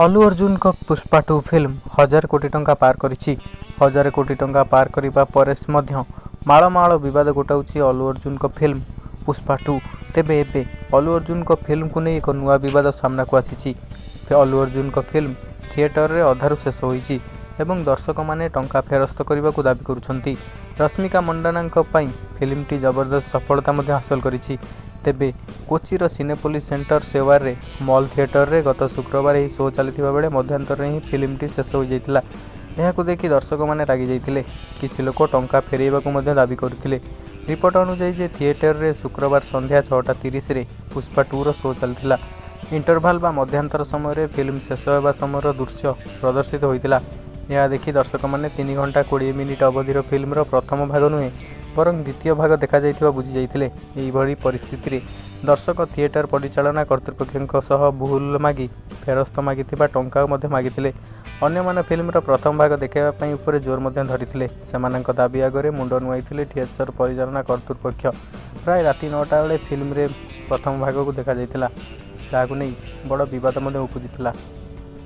ଅଲ୍ଲୁ ଅର୍ଜୁନଙ୍କ ପୁଷ୍ପା 2 ଫିଲ୍ମ 1000 କୋଟି ଟଙ୍କା ପାର କରିଛି। 1000 କୋଟି ଟଙ୍କା ପାର କରିବା ପରେ ମଧ୍ୟ ମାଳ ମାଳ ବିବାଦ ଗୋଟାଉଛି ଅଲ୍ଲୁ ଅର୍ଜୁନଙ୍କ ଫିଲ୍ମ ପୁଷ୍ପା 2। ତେବେ ଏବେ ଅଲ୍ଲୁ ଅର୍ଜୁନଙ୍କ ଫିଲ୍ମକୁ ନେଇ ଏକ ନୂଆ ବିବାଦ ସାମ୍ନାକୁ ଆସିଛି। ଅଲ୍ଲୁ ଅର୍ଜୁନଙ୍କ ଫିଲ୍ମ ଥିଏଟରରେ ଅଧାରୁ ଶେଷ ହୋଇଛି ଏବଂ ଦର୍ଶକମାନେ ଟଙ୍କା ଫେରସ୍ତ କରିବାକୁ ଦାବି କରୁଛନ୍ତି। ରଶ୍ମିକା ମଣ୍ଡାନାଙ୍କ ପାଇଁ ଫିଲ୍ମଟି ଜବରଦସ୍ତ ସଫଳତା ମଧ୍ୟ ହାସଲ କରିଛି। ତେବେ କୋଚିର ସିନେପୋଲିସ ସେଣ୍ଟର ସେୱାରେ ମଲ୍ ଥିଏଟରରେ ଗତ ଶୁକ୍ରବାର ଏହି ଶୋ ଚାଲିଥିବା ବେଳେ ମଧ୍ୟାନ୍ତରରେ ହିଁ ଫିଲ୍ମଟି ଶେଷ ହୋଇଯାଇଥିଲା। ଏହାକୁ ଦେଖି ଦର୍ଶକମାନେ ରାଗି ଯାଇଥିଲେ। କିଛି ଲୋକ ଟଙ୍କା ଫେରାଇବାକୁ ମଧ୍ୟ ଦାବି କରିଥିଲେ। ରିପୋର୍ଟ ଅନୁଯାୟୀ ଯେ ଥିଏଟରରେ ଶୁକ୍ରବାର ସନ୍ଧ୍ୟା 6:30ରେ ପୁଷ୍ପା 2ର ଶୋ ଚାଲିଥିଲା। ଇଣ୍ଟରଭାଲ ବା ମଧ୍ୟାନ୍ତର ସମୟରେ ଫିଲ୍ମ ଶେଷ ହେବା ସମୟର ଦୃଶ୍ୟ ପ୍ରଦର୍ଶିତ ହୋଇଥିଲା। ଏହା ଦେଖି ଦର୍ଶକମାନେ 3 ଘଣ୍ଟା 20 ମିନିଟ ଅବଧିର ଫିଲ୍ମର ପ୍ରଥମ ଭାଗ ନୁହେଁ ବରଂ ଦ୍ୱିତୀୟ ଭାଗ ଦେଖାଯାଇଥିବା ବୁଝିଯାଇଥିଲେ। ଏଭଳି ପରିସ୍ଥିତିରେ ଦର୍ଶକ ଥିଏଟର ପରିଚାଳନା କର୍ତ୍ତୃପକ୍ଷଙ୍କ ସହ ଭୁଲ ମାଗି ଫେରସ୍ତ ମାଗିଥିବା ଟଙ୍କା ମଧ୍ୟ ମାଗିଥିଲେ। ଅନ୍ୟମାନେ ଫିଲ୍ମର ପ୍ରଥମ ଭାଗ ଦେଖାଇବା ପାଇଁ ଉପରେ ଜୋର ମଧ୍ୟ ଧରିଥିଲେ। ସେମାନଙ୍କ ଦାବି ଆଗରେ ମୁଣ୍ଡ ନୁଆଁଇଥିଲେ ଥିଏଟର ପରିଚାଳନା କର୍ତ୍ତୃପକ୍ଷ। ପ୍ରାୟ ରାତି 9ଟା ବେଳେ ଫିଲ୍ମରେ ପ୍ରଥମ ଭାଗକୁ ଦେଖାଯାଇଥିଲା, ଯାହାକୁ ନେଇ ବଡ଼ ବିବାଦ ମଧ୍ୟ ଉପୁଜିଥିଲା।